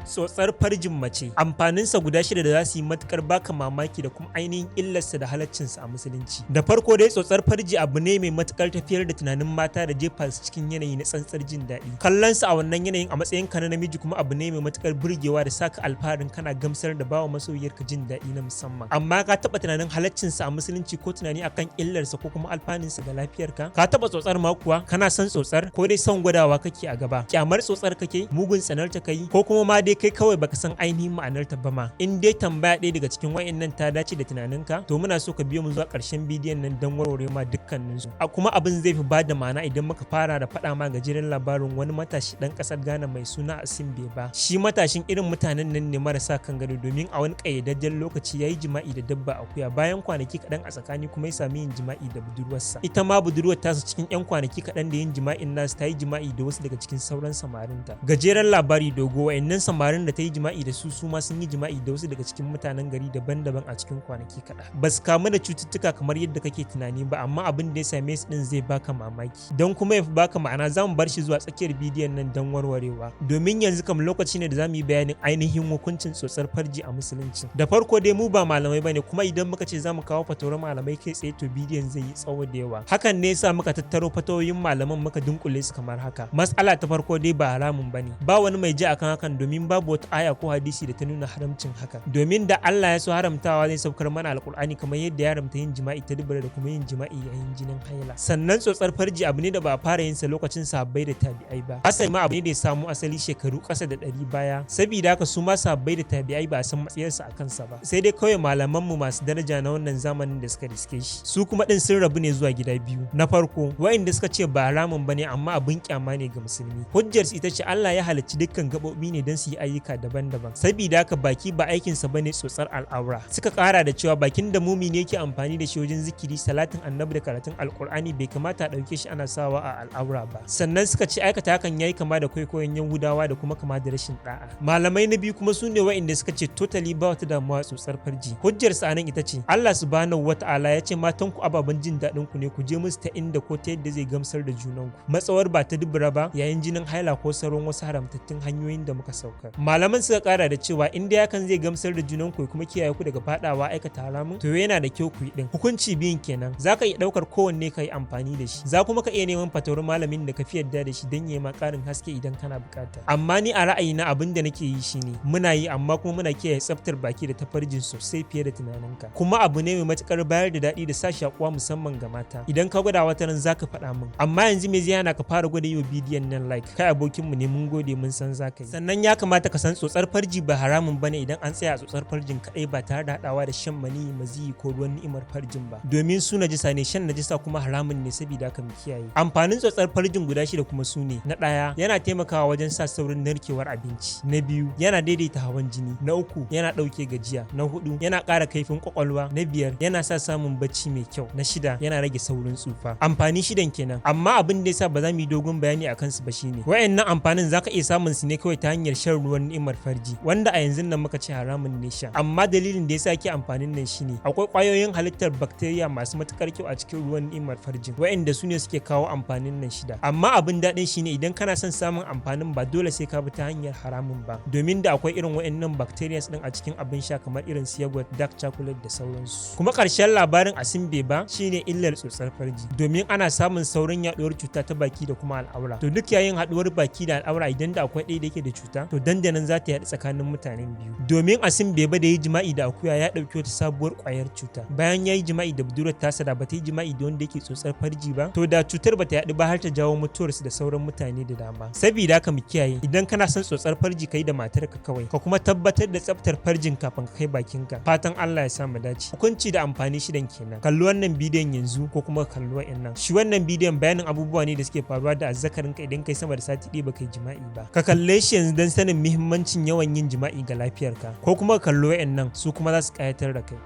Tsotsar farjin mace, amfaninsa guda shida da za su yi matukar baka mamaki da kuma ainihin illarsa da halaccinsa a Musulunci. Da farko dai, tsotsar farji abu ne mai matukar tafiyar da tunanin mata da jefa su cikin yanayi na tsantsar jin daɗi. Kallon su a wannan yanayin a matsayin ka na namiji kuma abu ne mai matukar burgewa da saka alfaharin kana gamsar da bawa masoyiyarka jin daɗi na musamman. Amma ka taɓa tunanin halaccinsa a Musulunci, ko tunani akan illarsa, ko kuma alfanunsa ga lafiyarka? Ka taɓa tsotsar ma kuwa? Kana son tsotsar, ko dai son gwadawa kake a gaba? Kyamar tsotsar kake, mugun tsanar ta kai, ko kuma ma dai kai kawai baka san ainihin ma'anar ta ba ma? In dai tambaya ɗaya daga cikin wayannan ta dace da tunaninka, to muna so ka biyo mu zuwa ƙarshen bidiyon nan don warware ma dukkanin su. A kuma abin zai fi bada ma'ana idan muka fara da faɗa ma gajeren labarin wani matashi ɗan ƙasar Ghana mai suna Asim Beba. Shi matashin irin mutanen nan ne marasa kan gado, domin a wani ƙayyadajjen lokaci ya yi jima'i da dabba akuya. Bayan kwanaki kaɗan a tsakani kuma ya sami yin jima'i da budurwarsa. Ita ma budurwar tasu, cikin 'yan kwanaki kaɗan da yin jima'in nasu, ta yi jima'i da wasu daga cikin sauran samarinta. Gajeren labari dogo, wayannan samarin da ta yi jima'i da su, su ma sun yi jima'i da wasu daga cikin mutanen gari daban-daban a cikin kwanaki kaɗan. Ba su kamu da cututtuka kamar yadda kake tunani ba, amma abin da ya same su din zai baka mamaki. Don kuma ya fi baka ma'ana, za mu bar shi zuwa tsakiyar bidiyon nan don warwarewa, domin yanzu kam lokaci ne da za mu yi bayanin ainihin hukuncin tsotsar farji a Musulunci. Da farko dai, mu ba malamai bane, kuma idan muka ce za mu kawo fatawar malamai kai tsaye, to bidiyon zai yi tsawo da yawa. Hakan ne yasa muka tattaro fatawoyin malaman muka dunkule su kamar haka. Mas'ala ta farko dai, ba haramun bane. Ba wani mai ji akan hakan, domin babu wata aya ko hadisi da ta nuna haramcin hakan. Domin da Allah ya so haramtawa, zai saukar mana Alkur'ani kamar yadda ya haramta yin jima'i ta dubura da kuma yin jima'i yayin jinin haila. Sannan tsotsar farji abu ne da ba a fara yin sa lokacin sahabbai da tabi'ai ba. Asali ma abu ne da ya samu asali shekaru ƙasa da 100 baya. Sabida haka su ma sahabbai da tabi'ai ba a san matsayarsa a kansa ba, sai dai kawai malaman mu masu daraja na wannan zamanin da suka riske shi. Su kuma din sun rabu ne zuwa gida biyu. Na farko, wa'inda suka ce ba haramun bane, amma abin kyama ne ga Musulmi. Hujjar ita ce Allah ya halicci dukkan gaɓoɓi ne don su yi ayyuka daban-daban, sabida haka baki ba aikinsa bane tsotsar al'aura. Suka kara da cewa bakin da mumini yake amfani da shi wajen zikiri, salatin Annabi da karatun Alkur'ani, bai kamata a ɗauke shi ana sawa a al'aura ba. Sannan suka ce aikata hakan yayi kama da kwaikwayon Yahudawa da kuma kama da rashin da'a. Malamai na biyu kuma su ne wa'inda suka ce totally ba wata damuwa tsotsar farji. Hujjar sa anan ita ce Allah Subhanahu Wata'ala ya ce matan ku ababen jin daɗin ku ne, ku je musu ta inda ko ta yadda zai gamsar da junan ku, matsawar ba ta dubura ba, yayin jinin haila ko sauran wasu haramtattun hanyoyin da muka saukar. Malaman suka kara da cewa in dai hakan zai gamsar da junan ku kuma kiyaye ku daga fadawa aikata haramun, to yana da kyau ku yi din. Hukunci biyun kenan, zaka iya daukar kowanne ka yi amfani da shi. Za kuma ka iya neman fatawar malamin da ka fi yarda da shi don ya ma karin haske idan kana bukata. Amma ni a ra'ayina, abin da nake yi shine muna yi, amma kuma muna kiyaye tsaftar baki da tafarjin sosai fiye da tunaninka. Kuma abu ne mai matukar bayar da daɗi da sa shakuwa, musamman ga mata. Idan ka gwada, wata ran zaka faɗa min. Amma yanzu me zai hana ka fara gwada yi wa bidiyon nan like? Kai abokinmu ne, mun gode, mun san zaka yi. Sannan ya kamata ka san tsotsar farji ba haramun bane idan an tsaya a tsotsar farjin kadai, ba tare da haɗawa da shan maniyi, maziyi ko ruwan ni'imar farjin ba, domin su najisa ne. Shan najisa kuma haramun ne. Saboda haka mu kiyaye. Amfanin tsotsar farjin guda shida kuma su ne: na ɗaya, yana taimakawa wajen sa saurin narkewar abinci; na biyu, yana daidaita hawan jini; na uku, yana ɗauke gajiya; na hudu, yana ƙara kaifin kwakwalwa; na biyar, yana sa samun bacci mai kyau; na shida, yana rage saurin tsufa. Amfani shidan kenan. Amma abin da yasa ba za mu yi dogon bayani akan su ba shine wayannan amfanin zaka iya samun su ne kawai ta hanyar shan ruwan ni'imar farji, wanda a yanzu nan muka ce haramun ne sha. Amma dalilin da yasa ake amfanin nan shine akwai kwayoyin halittar bacteria masu matukar kyau a cikin ruwan ni'imar farjin, wayanda su ne suke kawo amfanin nan shida. Amma abin daɗin shine idan kana son samun amfanin, ba dole sai ka bi ta hanyar haramun ba, domin da akwai irin wayannan bacteria din a cikin abin sha kamar irin su yogurt, dark chocolate da sauransu. Kuma ƙarshen labarin Asim Beba shine illar tsotsar farji, domin ana samun saurin yaduwar cuta ta baki da kuma al'aura. To duk yayin haduwar baki da al'aura, idan da akwai ɗaya da yake da cuta, to dandanan za ta yaɗu tsakanin mutanen biyu. Domin Asim Beba da yi jima'i da akuya, ya ɗauki wata sabuwar ƙwayar cuta. Bayan ya yi jima'i da budurwar tasa, da bata yi jima'i da wanda yake tsotsar farji ba, to da cutar bata yaɗu ba har ta jawo mutuwarsu da sauran mutane da dama. Saboda haka mu kiyaye. Idan kana son tsotsar farji, kai da matarka kawai, ka kuma tabbatar da tsaftar farjin kafin ka kai bakinka. Fatan Allah ya sa mu dace. Hukunci da amfani shidan kenan. Kalli wannan bidiyon yanzu ko kuma kalli wa'annan. Shi wannan bidiyon bayanin abubuwa ne da suke faruwa da azzakarinka idan kai sama da sati 1 baka yi jima'i ba. Ka kalle shi yanzu don sanin muhimmancin yawan yin jima'i ga lafiyarka, ko kuma ka kalli wa'annan, su kuma za su kayatar da kai.